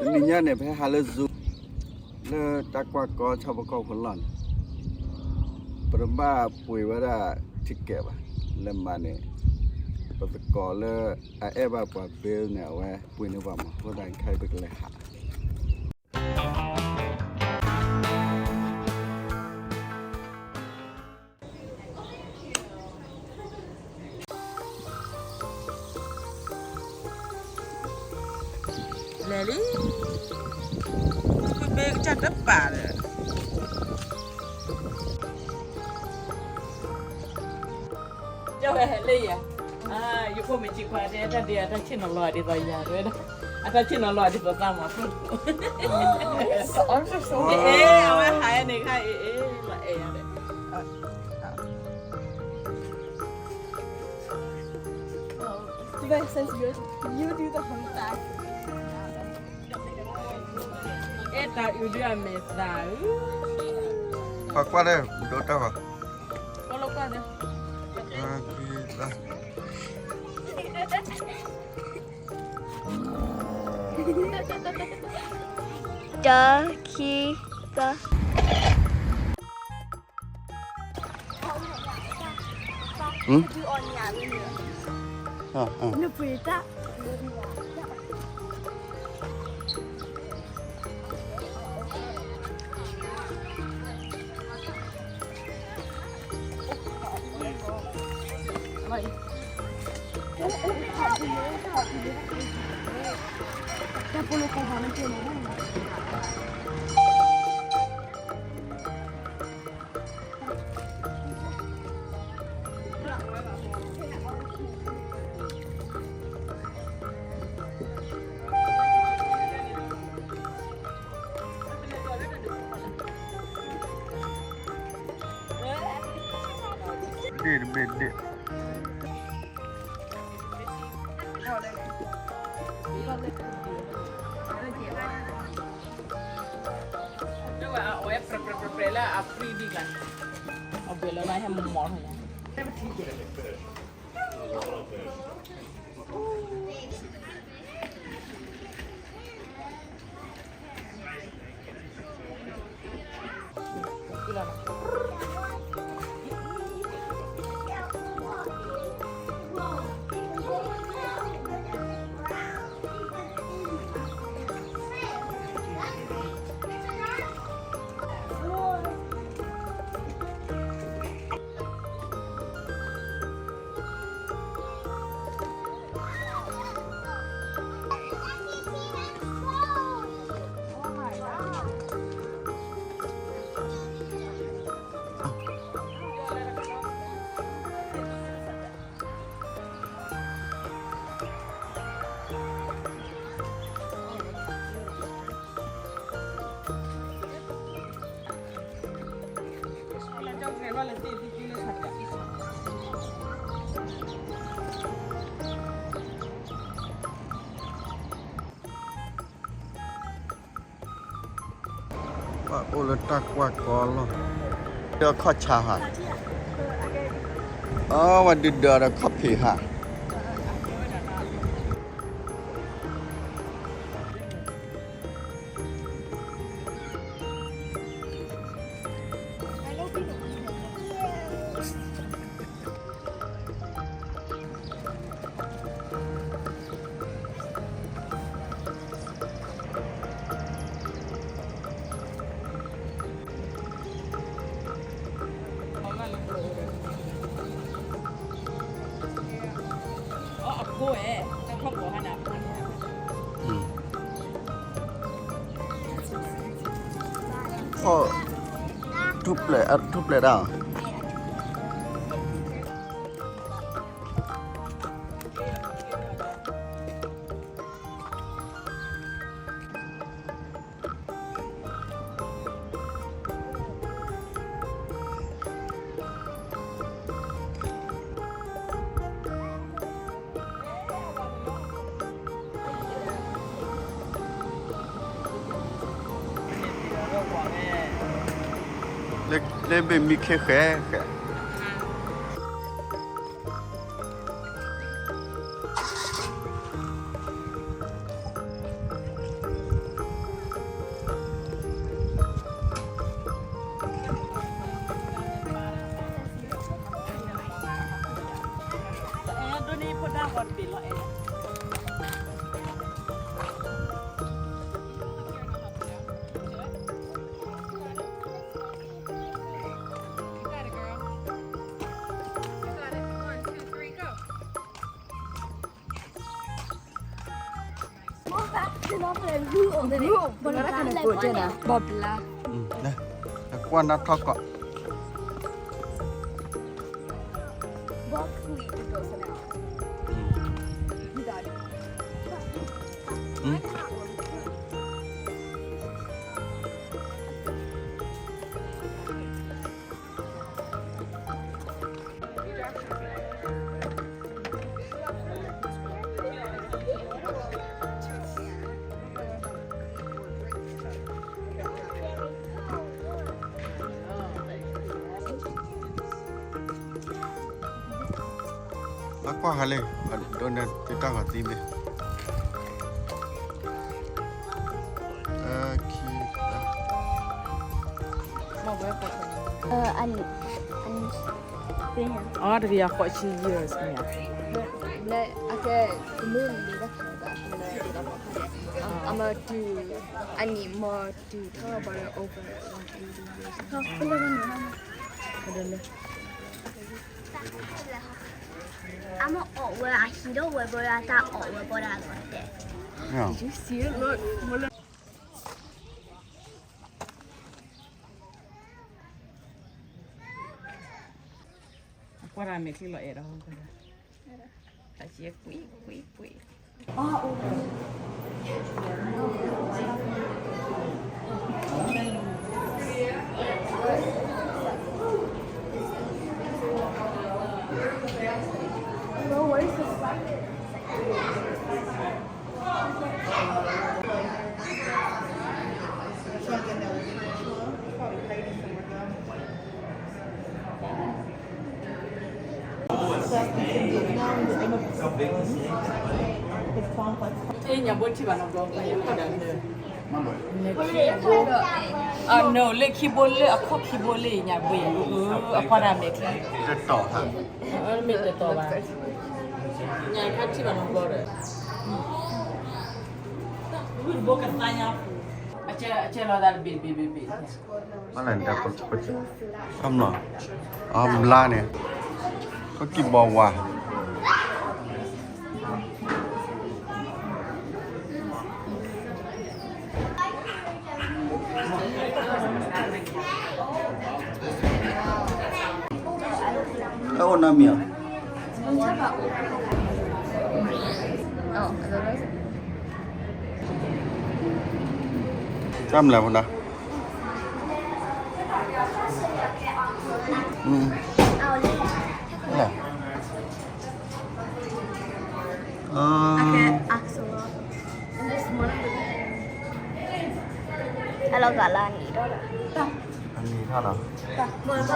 တနံၤညါန့ၣ် ဖဲဟးလၢ Zoom လၢတၢ်ကွၢ်ကီဆၣ်ဖိကီၢ်ဖိလီၢ်န့ၣ် ပတဘၣ်ပှ့ၤဝဲဒၣ် ticket ဘၣ်. လၢမၤန့ၣ် ပသကိးလၢအအဲၣ်ဘၣ်ပှၤ bill န့ၣ် အဝဲပှ့ၤန့ၢ်ပှၤမး. အဃိသတးခဲအံၤပကလဲၤဟး လဲၤလံ, ပဘဲကစၢ်တပာ်ဒီး ကဝဲလၢယၤ, ယဖိမ့ၢ်စံးကွၢ်တဲ တၢ်ဒုးအတၢ်ဆ့ၣ်နီၤလီၤဒ်သိးယၤဝဲဒၣ်, အတၢ်ဆ့ၣ်နီၤလီၤဒ်သိးသးမၤဖှိၣ်, အဲ အဝဲဟးန့ၣ်ခါအံၤ အဲလီၤအဲၣ်ယၤဒီး Since you, you do the whole thing. အဲတၢ်အုးဒုးအမဲာ်သၣ်ဧၢ, ပှၤကွၢ်လၢဒိတၢ်ဂီၤ, ကွၢ်လၢကွၢ်လၢ, တၢ ခံ သၢ နပှ့ၤတၢ် ဒ့ၣ်တဘ့ၣ်ဒ့ၣ် ပအိၣ်လၢတၢ်ကွၢ်ကီလီၢ်, ဒီးခီၣ်ဆါဟး, အဝဲဒုးဒီးခီၣ်ဖံးဟး.ထူၣ်ပျဲၢ်တၢ် လၢဘ့ၣ်မံခ့ဃဲဃဲ. ဘီဘျါ, ကွၢ်နၢ်ထီၣ်ကီး, အကွၢ်ဃီလံ, ဒိးန့ၢ်သုတၢ်ဂီၤသံမ့ၢ်, အနံၣ်, အနံၣ်, အီ တကယၤဃိးဆံ euros မ့ၢ်ဧါ, အခဲ, တမုၢ်လံၤတၢ်ခး, အမၤတုၤ, အနံၣ်မၤတုၤထီၣ်ဘၣ်ဒီး over one eighty euros. အမ့ၢ်အီၣ်ဝဲအဟံၣ်ဒီးဝဲဘီဒၣ်တၢ်အီၣ်ဝဲဘီဒၣ်လီၤတဲာ်. အကွၢ်တၢ်မဲာ်ချံလီၤအဲၣ်ဒီး, တၢ်စ့ကွံာ်ကွံာ်ကွံာ်. Enya bwe tiba na blo. A no, lê ခံဘိ lê အခိၣ်ခံဘိ lê ညါဘှံး, အကွၢ်တၢ်မဲာ်ချံ, တတီၤဘၣ်, ညါခါ tiba na blo ဒီး, ဝံၣ်တဘိကသါညါ, အကဲလီၤသးတဘ့ၣ်တဘ့ၣ်ဘ့ၣ်ဘ့ၣ်. အမလီၤ, အဘျါန့ၣ်, ကီၢ်ကံၢ်ဘီဝါ, လၢအိၣ်နီတမံၤဧါ. တၢ်မလဲၣ်ဖိဒၣ်, လဲၣ်, အလီၤဂာ်လၢအနံၤထီၣ်လီၤ, အနံၤထီၣ်လီၤ.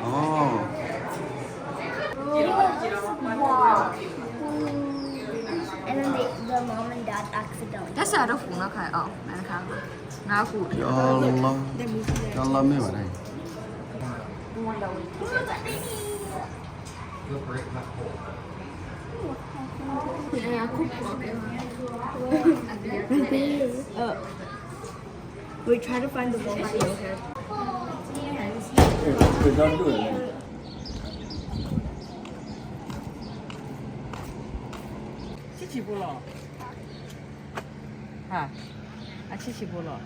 Oh. And then they, the mom and dad accidentally. That's not a phone, okay. Oh, man, okay. Now who? Ya Allah. Ya Allah, me, what? Yeah, cool. Uh, We try to find the ball. ဆံးဆံးဖိလီၤ, ဟါ, အဆံးဆံးဖိလီၤ.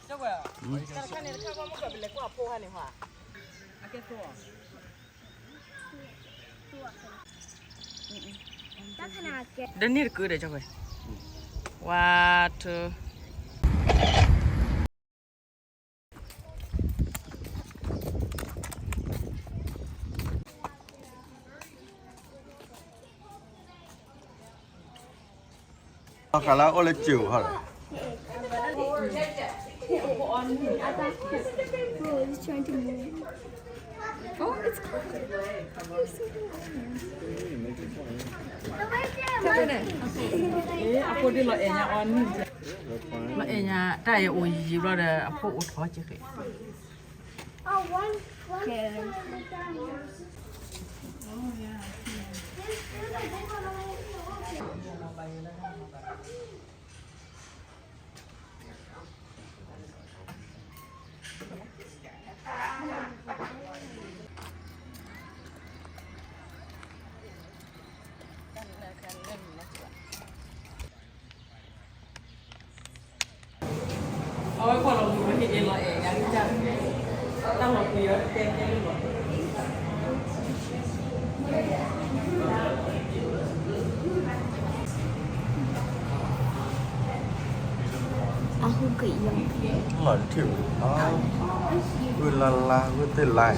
ကဲ, တခါန့ၣ် တခါကီမ့ၢ်ကီး ပလဲၤကွၢ်အဖိဟါန့ၣ်ဟါ, အကဲသိး ဒီးန့ၢ်တကုဒီး ကၠီဝဲ, one, two. လီၤဃာ်လၢအအိၣ်လၢစၢၤဟီဒီး, Oh, it's cold. အဖိဒ်လီၤအဲၣ်ညါအီၤနံၣ်, လီၤအဲၣ်ညါ တၢ်အံၤအိၣ်ယံာ်ယံာ်ဘျီဒီး အဖိအိၣ်ထီၣ်က့ၤဃဲ. အဝဲကွၢ်လီၤပူၤဝဲဟ့ၣ်က့ၤလီၤအဲၣ်ယၤကစၢ်, တၢ်လီၤပူၤယီၤတဲတဲလီၤ. အဟူက့ၤယီၤ, လီၤတထံၣ်, ဝ့ၢ်လါလါ ဝ့ၢ်သ့ၣ်လါ.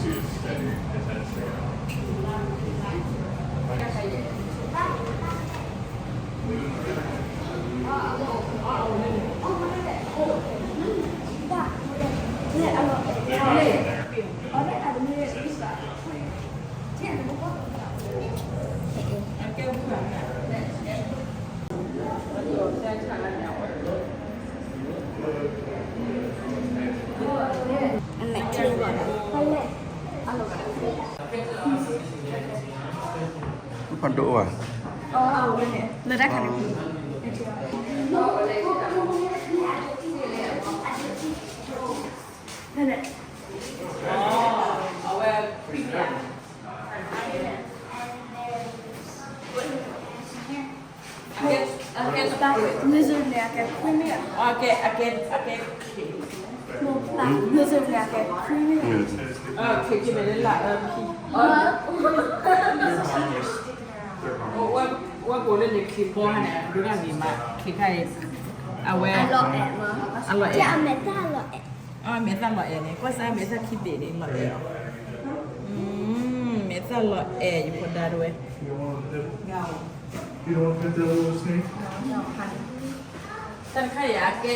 ဖးဒိၣ်ဘၣ်, လၢတၢ်ခါန့ၣ်, အကဲ အကဲ အကဲ အကဲ creamy ဝဲကိးလၢန့ၣ် ခံဘီန့ၣ် ဒိၣ်ဒၣ်ဂ့ၤမး ခံခါအံၤ, အဝဲ အလီၤအဲၣ်မး, အလီၤအဲၣ်, အမဲာ်သၣ်လီၤအဲၣ်, အမဲာ်သၣ်လီၤအဲၣ်န့ၣ် ကွၢ်စၢ်မဲာ်သၣ်ခံဘ့ၣ်န့ၣ် လီၤအဲၣ်အီၤ, မဲာ်သၣ်လီၤအဲၣ် ယဖိဒါတဝဲ တၢ်တခါယၤကဲ,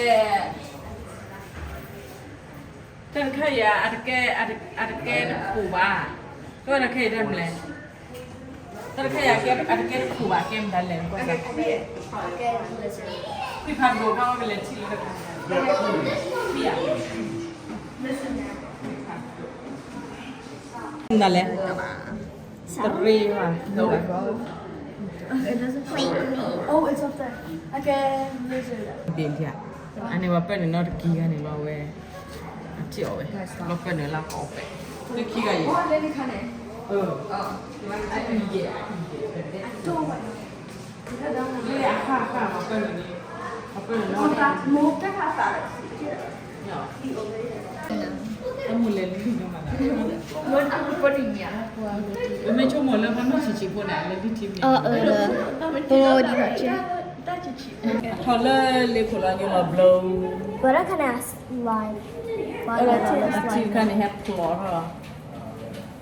တၢ်တခါယၤ အတကဲ, အတကဲတခူၣ်ဘၣ်, တၢ်တခါယၤတၢ်မလဲၣ်, တၢ်တခါယၤကဲ အတကဲတခူၣ်ဘၣ် ကဲမတၤလဲၣ်, ကွၢ်စၢ်, ခွံဖးဒိၣ်ခါဝဲကလဲၤထံၣ်လၢတခါ, ခွံဧါ, မတၤလဲၣ် တရ့ဘၣ်, ဘ့ၣ်ဧါ, အန့ၣ်ပှၤပၢၢ်နုာ်နီတကံဂၤန့ၣ်လီၤဝဲ, အထံၣ်အီၤဝဲ, ပှၤပၢၢ်နုာ်လၢကအီၣ်ပဲာ်, လၢခံဂၤအံၤ, အယဲၢ်, လၢအဃၣ်ဃၣ်ပှၤပၢၢ်နုာ်န့ၣ်, ပှၤပၢၢ်နုာ်လၢ အမုၢ်လဲၤလံၤညါမး, ပမ့ၢ်ဆိကမိၣ်လၢပှၤမုၢ်ဆံးဆံးဖိန့ၣ် လၢလံထံမ့ၢ်, ထီၣ်လၢလ့ခိၣ်လီၤညိလီၤဘျီ, အထံတခါန့ၣ် ဟဲဖျိးထီၣ်လီၤ,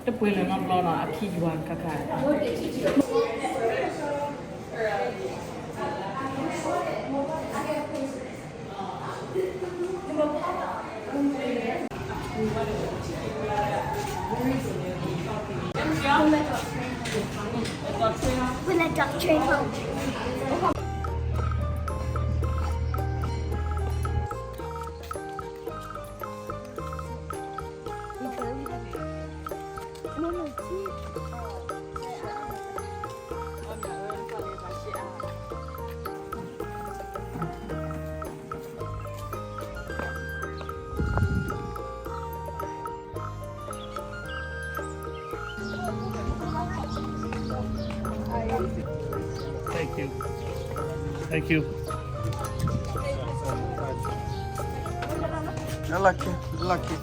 တပှဲၤလၢၤနီတဘျီနီၤ အခံယွၤခါခါ We're gonna drop train home. Thank you. Thank you. Lucky, lucky.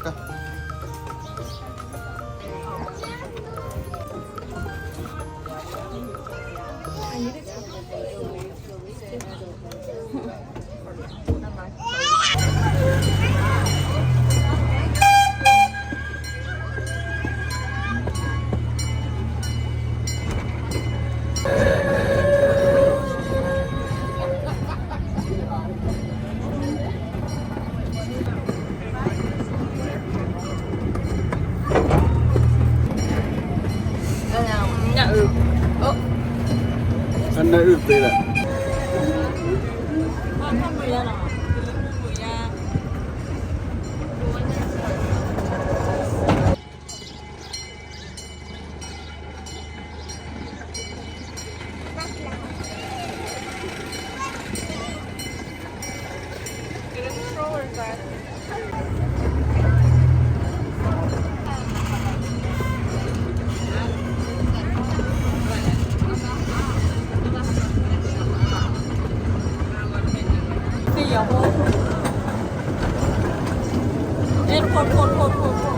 တၢ်ခံပံ, ပံပံ.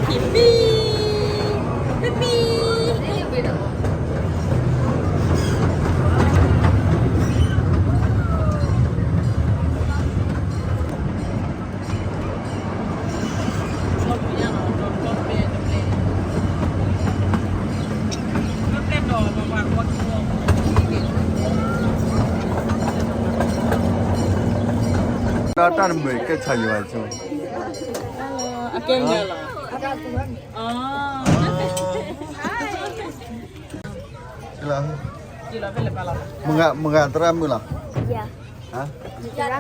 ဒီးတၢ်တမုာ်ကဲဆါယွၤဆိ, အကဲမုာ်လီၤ. မုၢ်ဂၤသရၣ်မုာ်လီၤ.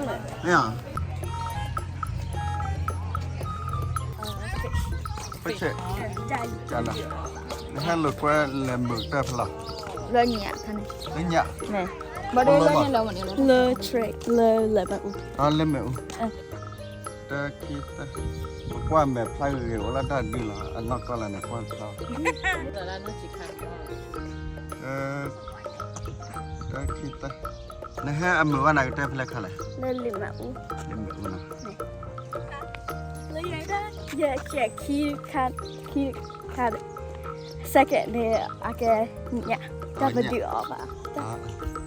မ့ၢ်ဧါ. ဖဲဆဲး, နဟဲလိာ်ကွဲလဲၤမုာ်တၢ်ဖဲလဲၣ်. လၢညါ, လၢညါ, ဘၣ်ဒီးလၢညါလၢ, လၢ train လၢလဲၤမုာ်အူ, လၢမုာ်အူ. တၢ်ခံသၢ, ပကွၢ်မဲာ်ဖျါဂ့ၤဂ့ၤ အိၣ်လၢတၢ်ဒုလီၤ, အနီၢ်ကီၢ်လၢန့ၣ်ကွၢ်ဖျါ. တၢ်ခံသၢ, နဟဲအမုာ်ဝဲနၤကတၢၢ်ဖဲလဲၣ်ခါလဲၣ်. လၢလဲၤမုာ်အူ, လဲၤမုာ်အူနီၤ. လၢယဲၢ်ဆဲးခံခါ, ခံခါ, second န့ၣ် အကဲညါ, တၢ်ပဒုးအီၤဘၣ်.